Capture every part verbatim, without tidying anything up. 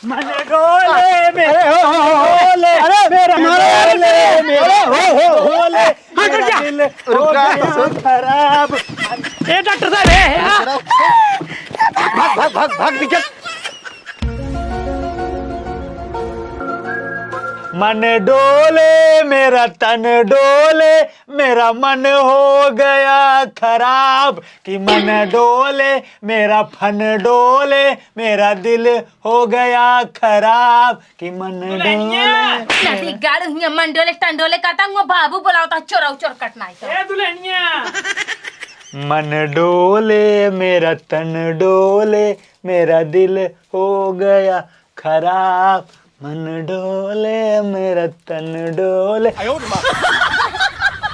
मन डोले, मेरा अरे, हो, हो, हो, हो। डोले, अरे, मेरा हमारे डोले, मेरा अरे, हो, हो, हो। डोले, हाँ, कर मेरा क्या? दिल हो रुका, गया सुन। खराब। ए, डॉक्टर साहब, ए, ए, आ। भाग, भाग, भाग, भाग, निकल। मन डोले, मेरा तन डोले, मेरा मन हो गया खराब। कि मन डोले, मेरा फन डोले, मेरा दिल हो गया खराब। कि मन दुल्हनिया! डोले। नदी गाड़ हुआ मन डोले, टन डोले, कहता हुआ बाबू बुलावता, चोरा चोर कटनाई तो। ए दुल्हनिया! मन डोले, मेरा तन डोले, मेरा दिल हो गया खराब। मन डोले, मेरा तन डोले।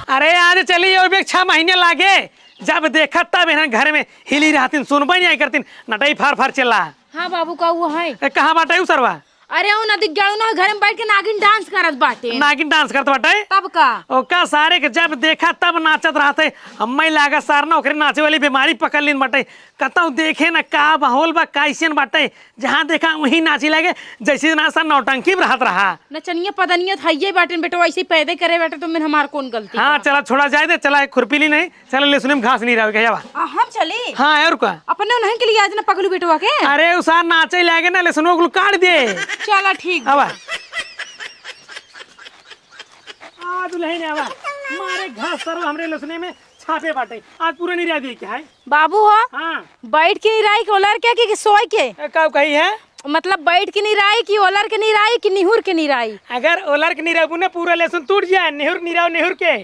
अरे आज चली और भी छह महीने लागे, जब देखा तब इन्हन घर में हिली रहतीन, सुनबे नहीं करतीन, नटई फार फार चिल्ला। हाँ बाबू, का वो है? ए, कहाँ बाटे उ सरवा? अरे उ नदी गड़ू ना, घर में बैठ के नागिन डांस करत बाटे। नागिन डांस करत बाटे? तब का? ओका सारे के जब देखा तब नाचत रहते। हम्मे लागा सार ना ओकरे नाचे वाली बीमारी पकड़ लीन बाटे। कतौ देखे ना का माहौल बा, कैसन बाटे, जहाँ देखा वहीं नाची लगे, जैसे ना सा नौटंकी में रहत रहा। नचनिया पदनिया तो हइये बाटेन बेटवा, ऐसे ही पैदे करे बाटे तो में हमार कौन गलती हाँ, बा? चला छोड़ा जाए दे, चला एक खुरपी ली नहीं, चला लेसुने में घास नहीं रह गया बा। आ, हम चली? हाँ, और का? अपने उन्हन के लिए आज ना पगलू बेटवा के? अरे, उसार नाचे लागे ना, लेसुनो कुल काट दे। चला ठीक बा। आवा। आ, दुल्हन आवा। मारे घास सरवा हमरे लेसुने में छापे बाटे। आज पूरा नहीं रह दिए क्या है? बाबू हो, हाँ। बैठ के निराई कि ओलर के कि, कि सोय के? ए, का कही है? मतलब बैठ के निराई कि ओलर के निराई कि निहुर के निराई? अगर ओलर के निराबू ना पूरा लेसुन टूट जाए, निहुर निराव निहुर के।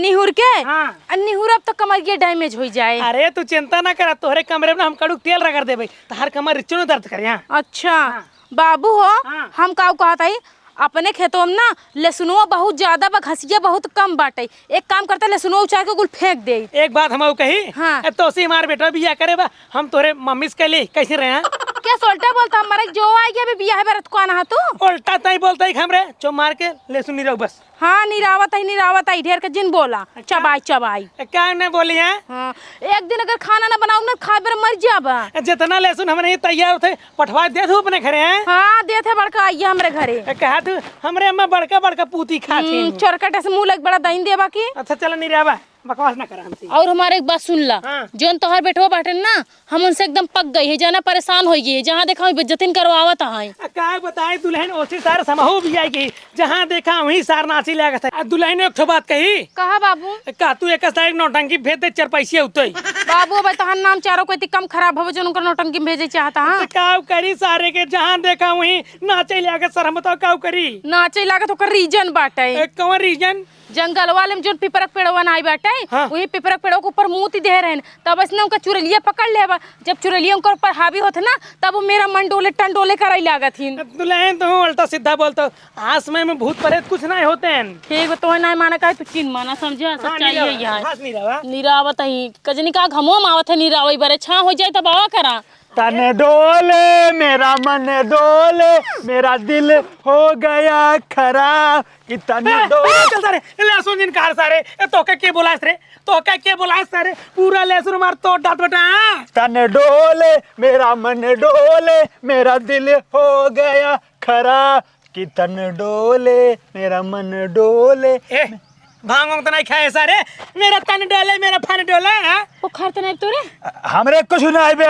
निहुर के? हाँ। आ निहुरब तो कमरिया damage होइ जाए। अरे तू चिंता ना करा, तोहरे कमरे में ना हम कड़ुक तेल रगड़ देबे, तहार कमर रिचनो दर्द करे, हाँ। अच्छा। हाँ। बाबू हो, हाँ। हम काऊ कहत हई, अपने खेतवा में ना लेसुनवा बहुत ज्यादा बा, घसिया बहुत कम बाटे। एक काम करते, लेसुनवा उचार के कुल फेंक दे। एक बात हम कही, हाँ। ए, तोसी हमार बेटा बियाह करे बा, हम तोरे मम्मी से कहली, कैसे रहे हैं? क्या सोल्टा बोलता, हमारे जो आ गया, अभी बियाह बरत को आना है तू? उल्टा तई बोलता ही हमरे, चो मार के लेसुन निराव बस। हाँ, निरावत ही, निरावत ही, ढेर के जिन बोला, अच्छा। चबाई, चबाई। ए, का ने बोली है? हाँ, एक दिन अगर खाना ना बनाऊ ना, खाए बर मर जाबा। ए, जितना लेसुन हमरे ही तैयार होते, पठवा दे तू अपने घरे, हैं? हाँ, देत है बड़का, आइए हमरे घरे। ए, कहा तू, हमरे अम्मा बड़का, बड़का पूती खाती हम्म, हैं। चोरकट से मुँह लग बड़ा दही देबा की। अच्छा, चला निरावा, बकवास ना करा हमसे। और हमारे एक बात सुन ला, हाँ। जोन तोहर बेटवा बाटे ना, हम उनसे एकदम पक गई है, जाना परेशान होइ गई है, जहाँ देखा वहीं बेइज्जतिन करवावत हैं। आ, का बताए दुल्हन, ओसी सार समहू भी आई गई, जहाँ देखा वहीं सार नाची लागत है। आ दुल्हन एक ठो बात कही। कहा बाबू? का तू एक साइड नौटंकी भेज दे, चार पैसे उतई। बाबू, अब तहार नाम चारों को इतनी कम खराब हो, जो उनका नौटंकी में भेजे चाहता, हाँ? तो का करी सारे के, जहाँ देखा वहीं नाचे लागत, सर हम बताओ का करी? नाचे लागत ओकर reason बाटे। ए, कौन reason? जंगल वाले में जोन पिपरक पेड़वा नाई बाटे, हाँ। वही पिपरक पेड़वा के ऊपर मूत दे रहे हैं, तब इसने उनका चुरैलिया पकड़ लेबा। जब चुरैलिया उनकर ऊपर हावी होत ना, तब वो मेरा मन डोले टन डोले कराई लागत हिन। दुल्हन तो उल्टा सीधा बोलतो, आसमान में भूत प्रेत कुछ नहीं होते हैं। ठीक बा, तोहे नहीं माना काहे, तू चिन माना समझा, हाँ, सच्चाई निरावा, है यहाँ। घास निरावा। निरावत ही, कजनी का घमो मावत है निरावई बरे, छाँह हो जाए तब आवा करा। तन डोले, मेरा मन डोले, मेरा दिल हो गया खराब। कि तन ए, डोले। ए, चल सारे, ए, लहसुन जिन कार सारे, ए, तोहका के बोलाइस रे, तोहका के बोलाइस सारे, पूरा लहसुन मार तोड़ डात बेटा। तन डोले, मेरा मन डोले, मेरा दिल हो गया खराब। कि तन डोले, मेरा मन डोले। ए, भांग उंग तो नहीं खाए सारे, मेरा तन डोले, मेरा फन डोले, हाँ? वो खर तो नहीं तोरे? हमरे कुछ नहीं बे।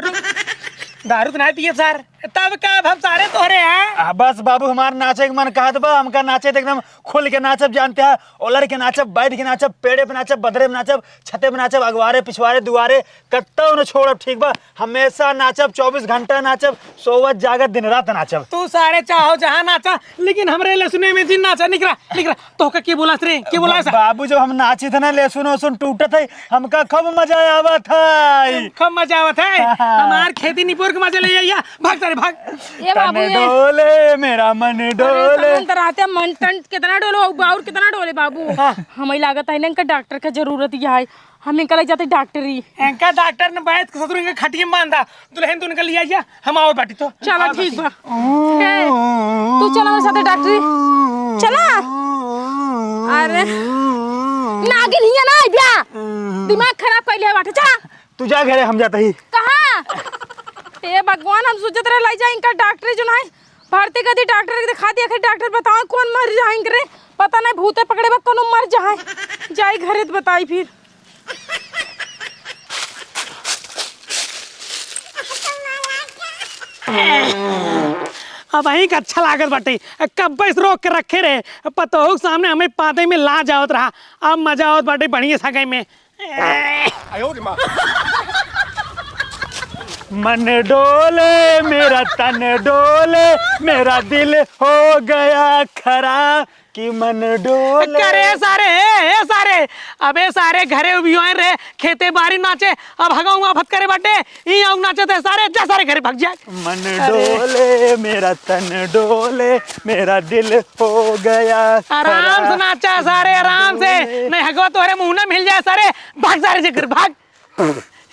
रुक, दारू तो नहीं पिए सार। तब का, अब हम सारे तोहरे हैं? आ, बस बाबू, हमार नाचे के मन कहत बा, हमका नाचे तो एकदम खुल के नाचब जानते हैं, ओलर के नाचब, बैठ के नाचब, पेड़े पे नाचब, बदरे पे नाचब, छते पे नाचब, अगवारे, पिछवारे, दुआरे, कत्तौ न छोड़ब, ठीक बा? हमेशा नाचब, चौबीस घंटा नाचब, सोवत जागत दिन रात नाचब। तू सारे चाहो जहाँ नाचा, लेकिन हमरे लहसुने में जिन नाचा, निकरा, निकरा। तोहका के बोलास रे? के बोलास? बा-, बाबू, जब हम नाचित है ना, लहसुन वहसुन टूटत है, हमका खूब मजा आवत है। खूब मजा आवत है। हमार खेती निपोर के मजा ले आइया। भाग सारे, भाग। ए बाबू, तन ए। डोले, मेरा मन अरे, डोले। तन तो रहते मन तन कितना डोले बाबू, और कितना डोले बाबू। हाँ। हमें लागत है ना, इनका डॉक्टर का जरूरत ही है। हम इनका ले जाते डॉक्टरी। इनका डॉक्टर ने बैठ के ससुर इनका खटिया में बांधा। दुल्हन तो इनका ले आइया। हम आओ बाटी तो। चला, ठीक बा। ए, तू चला मेरे साथे डॉक्टरी। चला। अरे, नागिन हिया ना आइब्या। दिमाग खराब कइले बाटे। चला। तू जा घरे, हम जाता ही। कहाँ? बाटे। ए भगवान, हम सोचत रहे लाई जाए इनका डॉक्टर जो नाहीं, भारती कदी डॉक्टर के दिखा दिया, आखिर डॉक्टर बताओ कौन मर जाए इनकरे, पता नहीं भूते पकड़े बा कोनो मर जाए, जाई घरे त बताई फिर। अब अहीं का अच्छा लागत बाटे, कब्बे से रोक के रखे रहे, पतोहू के सामने हमें पादे में लाज आवत रहा, अब मजा आवत बाटे बढ़िया सगाई में। मन डोले, मेरा तन डोले, मेरा दिल हो गया खराब कि मन डोले। करे सारे, हे, हे सारे, अबे सारे घरे उबियोए रहे, खेते बारी नाचे, अब हगाऊ आफत करे बाटे, ई आऊ नाचे थे सारे, जा सारे घरे भाग जाए। मन अरे। डोले, मेरा तन डोले, मेरा दिल हो गया आराम से खराब। नाचा सारे, आराम से। डोले। नहीं हगवा तोहरे मुंह ना मिल जाए सारे, भाग सारे जे घर, भाग।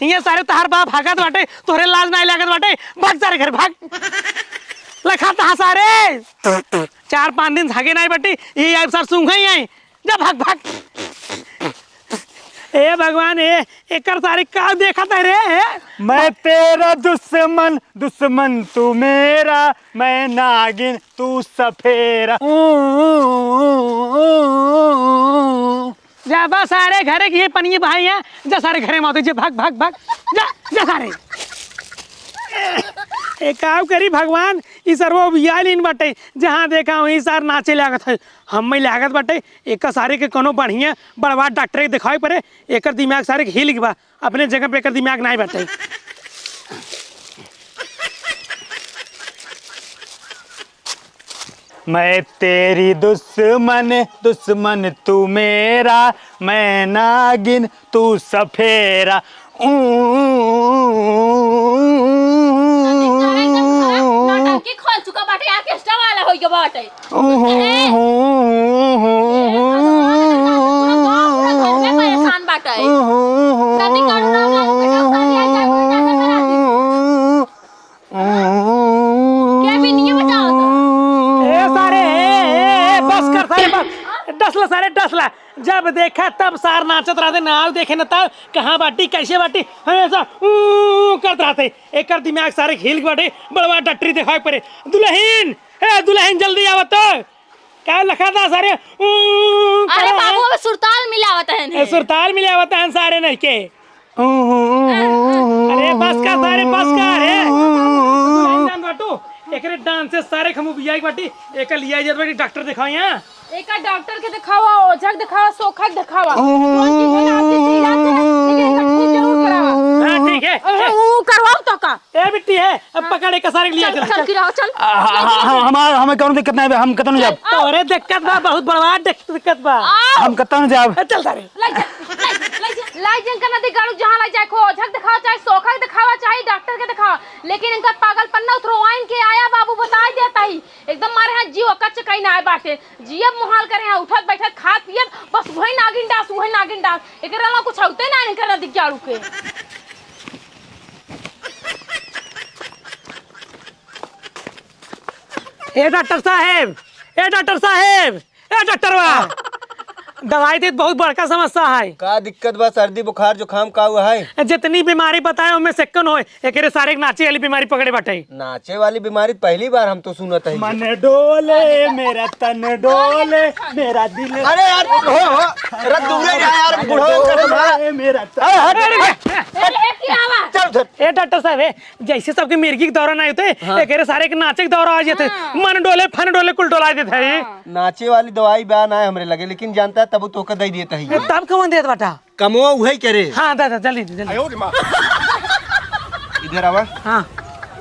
ये सारे तहार बाप भागत बाटे, तोहरे लाज नाहीं लागत बाटे, भाग सारे घर, भाग। लखा तहा सारे। चार पाँच दिन से हगे नाहीं बाटी, ये आइब सार सूंघे ही आई। जा भाग, भाग। ए भगवान, ए, एकर सारे का देखत है रे, ए? मैं तेरा दुश्मन, दुश्मन तू मेरा, मैं नागिन तू सफेरा। जा बा सारे घरे की ये पनिये भाई हैं, जा सारे घरे में आओ, जा भाग, भाग, भाग, जा, जा सारे। ए, काव करी भगवान, ई सरवा उबियाइल इन बाटे, जहाँ देखा वहीं सार नाचे लागत है। हम्मे लागत बाटे, एका सारे के कोनो बढ़िया बड़वा डॉक्टर के देखावे पड़े, एकर दिमाग सारे के हिल गवा, अपने जगह पे एकर दिमाग नाहीं बाटे। मैं तेरी दुश्मन, दुश्मन तू मेरा, मैं नागिन तू सफेरा। ऊ। नौटंकी खोल चुका बाटे, ऑर्केस्ट्रा वाला होई के बाटे। ऊ। ए, पूरा गाँव, पूरा घर में परेशान बाटे। नदी काटू ना, ना, बेटा, पानी आ जाए, बेटा, बेटा, बेटा। के बिनिया बजावत ह? ए सारे, ए, ए, ए, बस कर सारे, बस। डसला सारे, डसला। जब देखा तब सार नाचत रहते, ना आव देखे न तब कहाँ बाटी, कैसे बाटी, हमेशा ऊ करत रहते। एकर दिमाग सारे हिल के बाटे, बड़वा डॉक्टरी देखावे पड़े। दुलहिन, ए दुलहिन, जल्दी आवा तो। का लखा था सारे? ऊ, अरे करा बाबू, है? अबे सुरताल मिलावत है ए, इन्हें। सुरताल मिलावत है सारे नहीं के। अरे बस का सारे, बस का रे। तू नहीं जान बाटू, एकरे डांस से सारे खमू बिया की बाटी, एकर लिया जात बाटी डॉक्टर दिखाओ यहाँ। एकर डॉक्टर के दिखावा, ओझा के दिखावा, सोखा के दिखावा। कौन चीज है ना, आपके चीज आते हैं, लेकिन एकर खून जरूर करावा। हाँ, ठीक है। अरे, ऊ करवाओ तो का? ए बिट्टी है, अब हाँ। पकड़ के सारे के लिया चल, चल, चल, चल। गिराओ, चल। आ, हाँ, हाँ, हाँ, हमार, हमें कौनो दिक्कत नहीं बा, हम कतनो जाब। आओ। तोरे दिक्कत बा, बहुत बड़ा दिक्कत बा। आओ। हम कतनो जाब। ए, चल सारे। ले जा, ले जा, ले जा। ले जा इनका नदी गाड़ू, जहाँ ले जाए को, ओझा के दिखावा, चाहे सोखा के दिखावा, चाहे डॉक्टर के दिखावा, लेकिन इनका पागलपन्ना उतरवाइन के आया बाबू, बताई देता ही। एकदम मारे हाथ जीव कच्च कहीं ना आए बाटे। जियब मुहाल करे हैं, उठत बैठत खात पियत, बस वही नागिन डांस, वही नागिन डांस। एकरे अलावा कुछ होते ना इनका नदी गाड़ू के। ए डॉक्टर साहेब, ए डॉक्टर साहेब, ए डॉक्टरवा, दवाई देत बहुत बड़का समस्या है। का दिक्कत बा? सर्दी, बुखार, जुकाम का हुआ है? जितनी बीमारी बताए, ओमे सेकंड होए, एकरे सारे के नाचे वाली बीमारी पकड़े बाटे। नाचे वाली बीमारी पहली बार हम तो सुनत है। मन डोले, मेरा तन डोले, मेरा दिल अरे यार, हो, हो, अरे दूरे रह यार, बुढ़वा कर तुम्हारा। डोले, मेरा तन अरे हट, अरे, हट, अरे, हट। ए, ए, की आवा? चल उधर। ए डॉक्टर साहब, ए, जैसे सबके मिर्गी के दौरा ना होते, हाँ। एकरे सारे के नाचे के दौरा आ जाते। हाँ। मन डोले, फन डोले, कुल डोला देते हैं। हाँ। नाचे वाली दवाई बा ना हमरे लगे, लेकिन जानता है तब तोहका दे देता है। ए, तब कौन देत बाटा? कमवा उहे करे। हाँ, दादा, जल्दी, जल्दी। इधर आवा। हाँ।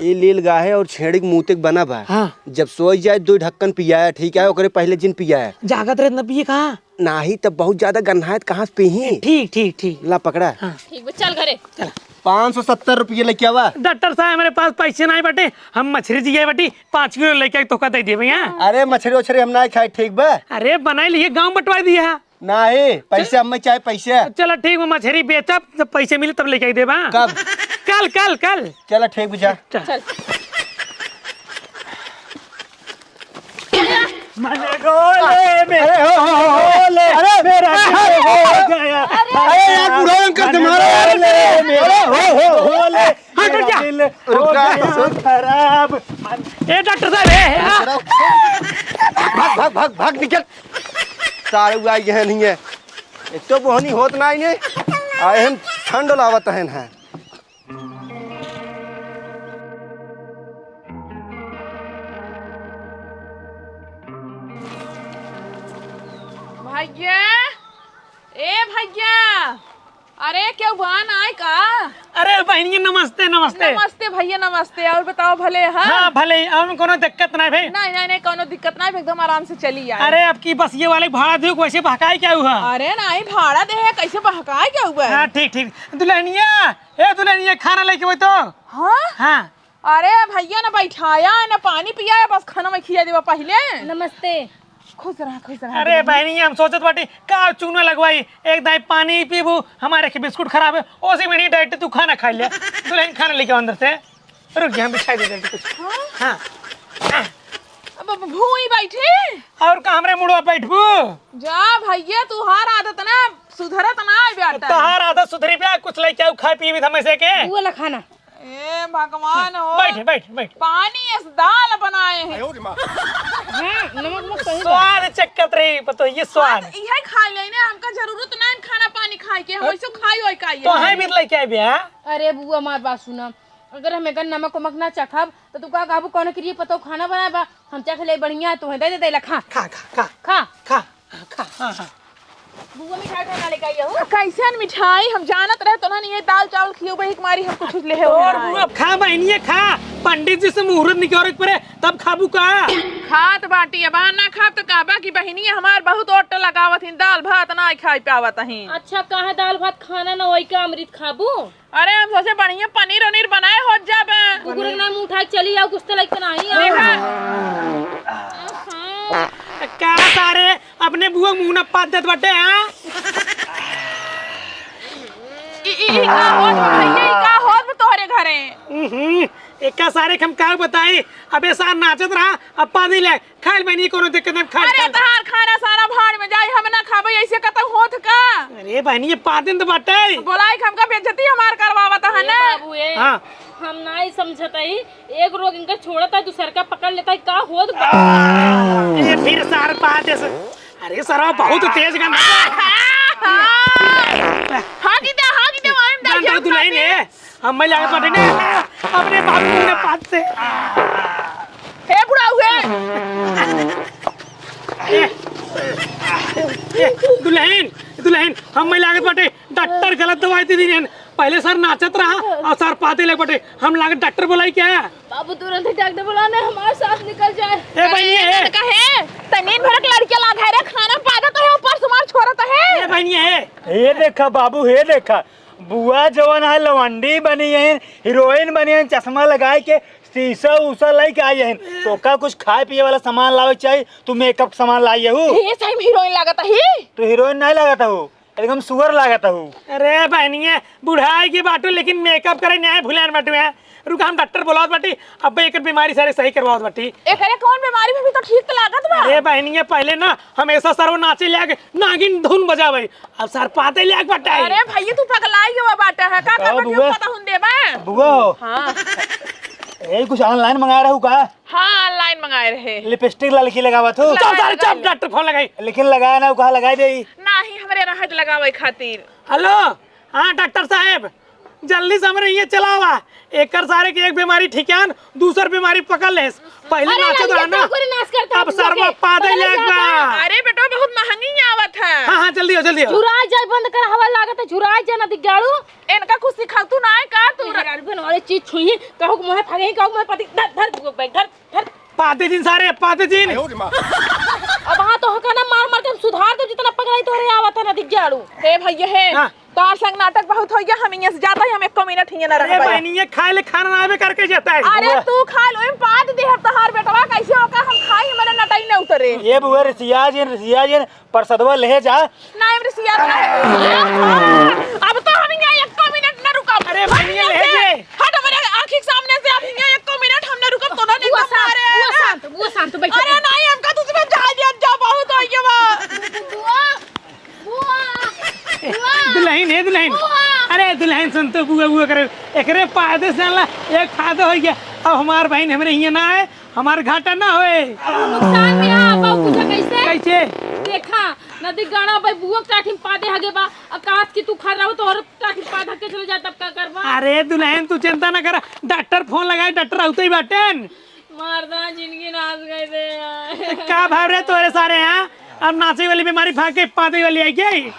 ई लील गाहे और छेड़ी के मूते के बना बा। हाँ। जब सोई जाए, दो ढक्कन पियाया, ठीक है? ओकरे पहले जिन पियाया। जागत रहत न पिए कहाँ? नाही, तब बहुत ज्यादा गन्हायत कहाँ से पीही? ठीक, ठीक, ठीक। ला पकड़ा। हाँ। ठीक बा, चल घरे। चला। पाँच सौ सत्तर रुपये लेके आवा। डॉक्टर साहब, हमरे पास पैसे नाही बाटे, हम मछरी जिया बाटी, पाँच किलो लेके आके तोहका दे दिए भैया। अरे मछरी उछरी हम नाही खाए, ठीक बा? अरे बनाई लिए, गाँव बंटवा दिया। नाही, पैसे हमें चाहे, पैसे। चला ठीक बा, मछरी बेचब, जब पैसे मिले तब लेके आई देबा। कब? कल, कल, कल। चला ठीक बा, जा। चल। चल। मन डोले में अरे हो, हो, हो, हो। डोले, अरे, मेरा अरे, दिल हो गया। अरे यार, बुढ़ा अंकल से मारा यार। मन डोले में अरे हो, हो, हो। डोले, हट, रुक जा। रुक जा, हो गया तो सुन। खराब। ए डॉक्टर साहब, ए, ए, आ। भाग, भाग, भाग, भाग, निकल। सारे हुआ ये नहीं है। एक तो बोहनी होत ना इन्हें, आए हम ठंड लावत हैं, हैं। भैया, ए भैया, अरे केहू बा नाई का? अरे बहिनिया, नमस्ते, नमस्ते। नमस्ते भैया, नमस्ते। और बताओ, भले हैं? हाँ, भले ही। और कोनो दिक्कत नाई भाई? नाई, नाई, नाई, कोनो दिक्कत नाई, एकदम आराम से चली आए। अरे, अब की बस ये वाले भाड़ा दियो, वैसे बहकाए क्या हुआ? अरे नाई, भाड़ा दे है, कैसे बहकाए क्या हुआ? हाँ, ठीक, ठीक। दुल्हनिया, ए दुल्हनिया, खाना लेके वो तो। हाँ? हाँ। अरे भैया, ना बैठाया है, ना पानी पिया है, बस खाना में खिया देवा पहिले। नमस्ते। खुश रहा, खुश रहा अरे दुल्हन। बहिनी, हम सोचत बाटी का चूना लगवाई, एक दाई पानी पीबू, हमारे के बिस्कुट खराब है, ओसे में नहीं डाइट, तू खाना खा ले। दुल्हन खाना लेके आओ अंदर से, रुक जा, हम बिछाई दे देते कुछ। हाँ? हाँ। अब, अब भूई बैठी। और का हमरे मुड़वा बैठबू? जा भैया, तुहार आदत ना सुधरत ना है बेटा। तोहार आदत सुधरी बे, कुछ लेके आऊ, खाए पीबी हमें से के। वो ला खाना। ए भगवान हो। बैठ, बैठ, बैठ। पानी अस दाल बनाए हैं। हाँ, नमक मत सही बा। स्वाद चक्कत रही, पतो ये स्वाद। स्वाद इहे खा लेने, हमका जरूरत ना है खाना पानी खाए के, हम ऐसे खाई होई का ये। तो है भी लेके आए बे, हाँ? अरे बुआ, हमार बात सुना, अगर हम एकर नमक उमक ना चखब, तो तू का कहबू, कौन के लिए पतो खाना बनाए बा? हम चख ले, बढ़िया, तू है, दे दे, दे ला, खा। खा, खा, खा। खा। खा। हाँ, हाँ। बुआ मिठाई खाना लेके आई हो? कैसन मिठाई? हम जानत रहे तोहन ये दाल चावल खियौबे ही मारी हम कुछ ले हो तोर ना। बुआ खा बहिनिया खा, पंडित जी से मुहूर्त निकाले के पड़े तब खाबू का? खात बाटी, अब ना खाब तो कहबा कि बहिनिया हमार बहुत ओट लगावत हिन, दाल भात ना खाई पावत ही। अच्छा, काहे दाल भात खाना ना होई का, अमृत खाबू? अरे, हम सोचे बढ़िया पनीर उनीर बनाए होत जाबे। कुकुर के नाम उठा के चली आओ, कुछ तो लइके नाही आओ। देखा। का सारे अपने बुआ मुंह ना पाद देत बाटे, हाँ? ई, ई, ई का होत बा भैया, ई का होत बा तोहरे घरे? हम्म, एका सारे के हम का बताई, अबे सार नाचत रहा, अब पादी ले, खाइल बहिनी, कोनो दिक्कत नहीं, खाइल, अरे, खाइल। तहार खाना सारा भाड़ में जाई, हम ना खाबे, ऐसे कतौ होत का? अरे बहिनी, ये पादिन तो बाटे। बोलाई के हमका बेइज्जती हमार करवावत है ए ना। बाबू, ए, हाँ। हम ना ही समझत हई, एक रोग इनका छोड़त है, दूसर का पकड़ लेता है, का होत बा? ए, फिर सार पादे से। अरे सरवा, बहुत तेज गंध। हाँ की दे, हाँ की दे, वहीं जान दो दुल्हन है। हम मैं लागत बाटे ना, अपने बाबू ने पाद से। हे बुढ़ाऊ हे। ए, ए, दुल्हन, दुल्हन, हम मैं लागत बाटे, डॉक्टर गलत दवाई दे दी रहन। पहले सर नाचत रहा और सर पादे लग बाटे। हम लागत डॉक्टर बोलाई क्या? बाबू तुरंत ही डॉक्टर बुलाने, हमारे साथ निकल जाए। ए बहिनी, अरे, ए। कहे, तनीन भरक लड़के लाग है रे, खाना पादत है, ऊपर से मार छोड़त है। ए बहिनी, ए। हे देखा बाबू, हे देखा, बुआ जवन है लवंडी बनी है, हीरोइन बनी है, चश्मा लगाए के शीशा उशा लेके आई है। तो का कुछ खाए पिए वाला सामान लावे के चाहिए? तू मेकअप के सामान लाई है? ये सही में हीरोइन लागत है। तू हीरोइन नहीं लागत है, एकदम सुअर लागत है। अरे बहनिया, बुढ़ाई के बाटू लेकिन मेकअप करे नहीं भुलान बाटू है। रुका, हम डॉक्टर बोलावत बाटी, अब एकर बीमारी सारे सही करवावत बाटी। एकरे कौन बीमारी में भी तो ठीक तो लागत बा। अरे बहनिया, पहले ना हम ऐसा सरवा नाचे ले आके नागिन धुन बजावे, अब सर पाते ले आके बाटे। अरे भैया, तू पगलाई गवा बाटा है का? का का बतिया बुआ? पता हुन देबा। बुआ हो। हाँ। ए, कुछ ऑनलाइन मंगाए रहू का? हाँ, ऑनलाइन मंगाए रहे। लिपस्टिक ललकी लगावत हो? चुप सारे चुप, डॉक्टर फोन लगाई। लेकिन लगाए ना, कहा लगाई दे। नाही, हमरे रहत लगावे खातिर। हेलो, हाँ डॉक्टर साहेब, जल्दी से हमरे ये चलावा। एकर सारे के एक बीमारी ठिकान, दूसर बीमारी पकड़ लेस। पहले अरे नाचत लड़िया, रहा ना, तू करे नाच करता अब है सरवा बुआ के। पादे पकड़ ले ले एक बा। अरे बेटवा, बहुत महंगी आवत है। हाँ, हाँ, जल्दी आओ, जल्दी आओ। झुराए जाए, बंद कर, हवा लागत है, झुराए जाए ना दिग्गाड़ू। इनका कुछ सिखातू ना है का तू? मेहरारू बहन वाले चीज छुई, कहू के मुँह फगे, कहू के मुँह पति, धर, धर, बैठ, धर, धर। पादे दिन सारे, पादे दिन। अब हाँ तो हका ना मार मार के हम सुधार देब, जितना पगलाई तोहरे आवत है ना दिग्गाड़ू। हे भैया हे, हाँ। तोहर संग नाटक बहुत हो गया, हम इहाँ से जाता ही, हम एको मिनट हियाँ ना अरे रहबे। बहनी, ये खाए ले खाना ना आवे करके जाता है। अरे बुआ। तू खा लो, एम पाद देहब तोहार बेटवा, कैसे होका हम खाई, हमारे नटाई न उतरे। ये बुआ रिसिया जिन, रिसिया जिन, परसदवा ले जा। ना, एम रिसिया ना है। अब तो हम इहाँ एको मिनट ना रुकब। अरे बहनी, ये ले जे। हट हमारे आँखी के सामने से, अब इहाँ एको मिनट हम ना रुकब, तो ना बुआ निकल शांत, मारे। बुआ शांत, बुआ शांत, बैठ। अरे नहीं, हमका तुझमें जा दिया, जा बहुत हो गया बा। बुआ, बुआ, बुआ। दुल्हन है, दुल्हन। बुआ। अरे दुल्हन। टेंशन तो बुआ बुआ करे, एकरे फायदे से ना एक फायदा हो गया। अब हमार बहिन हमरे हियाँ ना आए, हमार घाटा ना होए। नुकसान में हाँ, अब पूछा कैसे? कैसे? देखा, नदी गाड़ा भाई बुआ के टाठी में पादे हगे बा, आ काश कि तू खा रहो तो और टाठी में पाद हग के चले जा, तब का करबा? अरे दुल्हन, तू चिंता ना करा, डॉक्टर फोन लगाए, डॉक्टर आउते ही बाटेन। मर्दा, जिंदगी नाश कर दे यार। का भाव रे तोरे सारे, हाँ? अब नाचे वाली बीमारी भाग के पादे वाली आई गई,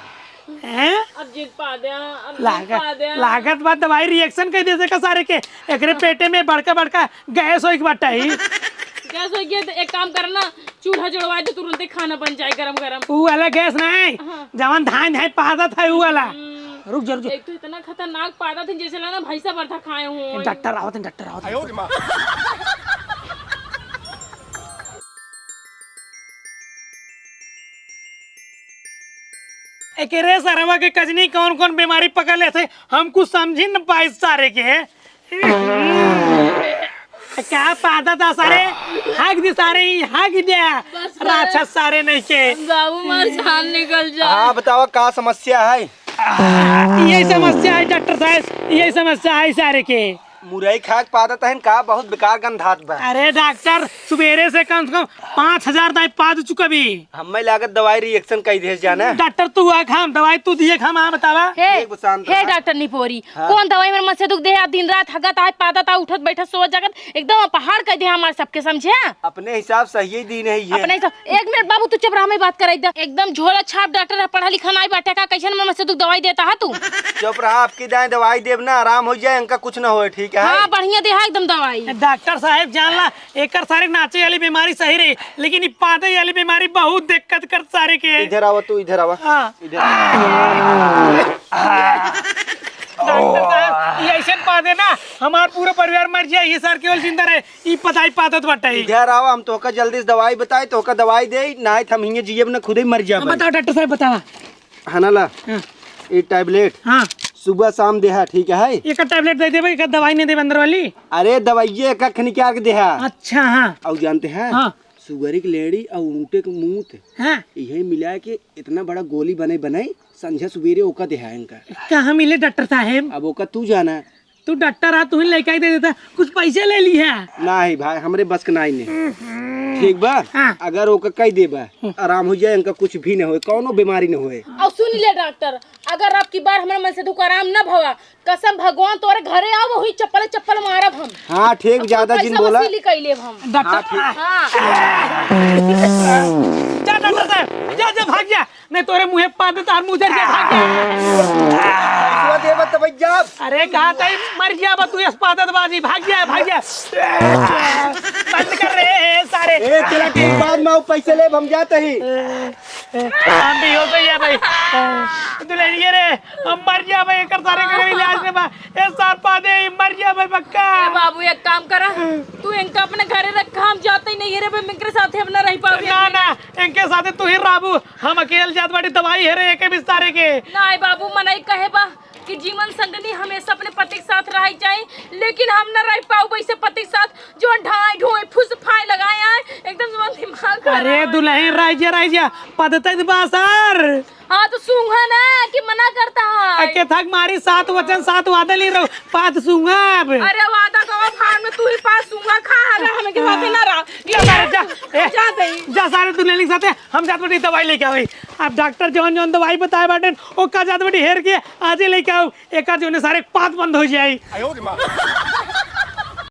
हैं? अब जिद पादे, अब जिद लागत, पादे। लागत बा दवाई रिएक्शन कर दे सका सारे के। एकरे पेटे में बड़का बड़का गैस होई के बाटा ही। गैस होई के तो एक काम करना, चूल्हा जलवा दे, तुरंते खाना बन जाए गरम गरम। ऊ वाला गैस नहीं, हाँ। जवन धान धान पादत है ऊ वाला। हम्म। रुक जा, रुक जा। एक तो इतना खतरनाक पादत है, जैसे लगा ना भैंसा बरथा खाए हुए। डॉक्टर आवत हैं, डॉक्टर आवत हैं। एकरे सरवा के कजनी कौन कौन बीमारी पकड़ लेत है, हम कुछ समझी न पाई सारे के। का पादत है सारे, हाग दे सारे, ई हाग दे। बस कर। राक्षस सारे नहीं के। बाबू मार जान निकल जा। हाँ, बतावा का समस्या है? यही समस्या है डॉक्टर साहब, यही समस्या है सारे के। मुरई खाक पादत हन का, बहुत बेकार गंधात बा। अरे डॉक्टर, सुबेरे से कम से कम पाँच हजार दाई पाद चुका भी। हमें लागत दवाई रिएक्शन कई दे जाना। डॉक्टर तू आ खाम, दवाई तू दिए खाम, हाँ बतावा। हे, ठीक बा, शांत हे रहा। डॉक्टर निपोरी, हाँ। कौन दवाई मेरे मन से दुख दे है? दिन रात हगत आए, पादत आ, उठत बैठत सोवत जागत, एकदम अपहार कर दे हमार सबके, समझे? अपने हिसाब सही दिन है ये। अपने हिसाब, एक मिनट बाबू, तू चुप रहा, मैं बात कराई दे। एकदम झोला छाप डॉक्टर है, पढ़ा लिखा नाई बाटे का, कैसन मन से तू दवाई देता है तू? चुप रहा, आपकी दाएं दवाई देब ना, आराम हो जाए, इनका कुछ ना होए, ठीक है? हाँ, बढ़िया दे है एकदम दवाई। डॉक्टर साहब जान ला, एकर सारे नाचे वाली बीमारी सही रही, लेकिन ई पादे वाली बीमारी बहुत दिक्कत कर सारे के। इधर आवा तू, इधर आवा। हाँ। इधर। डॉक्टर साहब, ये ऐसे पादे ना, हमार पूरा परिवार मर जाए, ये सर केवल जिंदा रहे। ई पताई पादत बाटे। इधर आवा, हम तोहका जल्दी से दवाई बताई, तोहका दवाई देई, नाहीं त हम हियाँ जियब न, खुदे मर जाब। बतावा डॉक्टर साहब, बतावा। है ना ला? हाँ। ई टैबलेट हाँ। सुबह शाम देहा, ठीक है? एक टैबलेट दे देबे, एक दवाई नहीं देबे अंदर वाली? अरे दवाइये एक अख निकाल के देहा। अच्छा, हाँ। और जानते हैं? हाँ। सुअरी के लेड़ी और ऊँटे के मूत, हाँ। इहे मिला के इतना बड़ा गोली बने बनाई, संझा सुबेरे ओका देहा इनका। कहाँ मिले डॉक्टर साहेब? अब ओका तू जाना। तू डॉक्टर आ, तू ही लेके आई दे देता, कुछ पैसे ले ली है। नाही भाई, हमरे बस के नाही ने। ठीक बा, हाँ। अगर ओका कह देबा, हम्म। आराम हो जाए, इनका कुछ भी न होए, कौनो बीमारी न होए। और सुन ले डॉक्टर, अगर अब की बार हमरे मन से दुख आराम न भवा, कसम भगवान तोरे घरे आव, वही चप्पल चप्पल मारब हम। हाँ, ठीक, और ज्यादा पैसा जिन बोला। वसूली कर लेब हम। डॉक्टर, हाँ, ठीक। हाँ। जा डॉक्टर साहब, जा, जा, भाग जा। नहीं तोरे मुँहे पाद तार मुँह जर के भाग जा। पैसवा देबा तब जाब। अरे कहा तई मर गया बा तू, इस पादत बाजी, भाग जा, भाग जा। बंद कर रे सारे। ए, चला ठीक, बाद में आओ, पैसे लेब, हम जाते ही। हम भी हो गई है भाई। दुल्हनिया रे, हम मर गया भाई, एकर सारे के इलाज में बा। ए सार पादे, ई मर गया भाई पक्का। ए बाबू, एक काम करा, तू इनका अपने घरे रख, हम जाते ही नहीं है रे भाई, इनके साथे हम ना रह पावे। ना, ना, इनके साथे तू ही रहबू, हम अकेल जात बाटी दवाई हेरे एके बिस्तारे के। नाई बाबू, मनई कहे बा कि जीवन संगनी हमेशा अपने पति के साथ रह जाए, लेकिन हम ना रह पाऊ वैसे पति के साथ, जो ढाई ढोई फुस फाई लगाए आए, एकदम जवान दिमाग खराब अरे है। दुल्हन, रह जा, रह जा, पदतै बा सर। हाँ, तो सूंघा ना कि मना करता है। अके थक मारी सात वचन, सात वादा ली रहो, पाद सूंघा अब। अरे वादा का फाड़ में तू ही पाद सूंघा खा, अगर हमें के साथे ना रहा। जा सारे, जा, ए, जा दे। जा सारे दुल्हन के साथे, हम जात बाटी दवाई लेके आवे। अब डॉक्टर जौन जौन दवाई बताए बाटेन, ओका जात बाटी हेर के आजे लेके आओ। एकर जौने सारे पाद बंद हो जाई।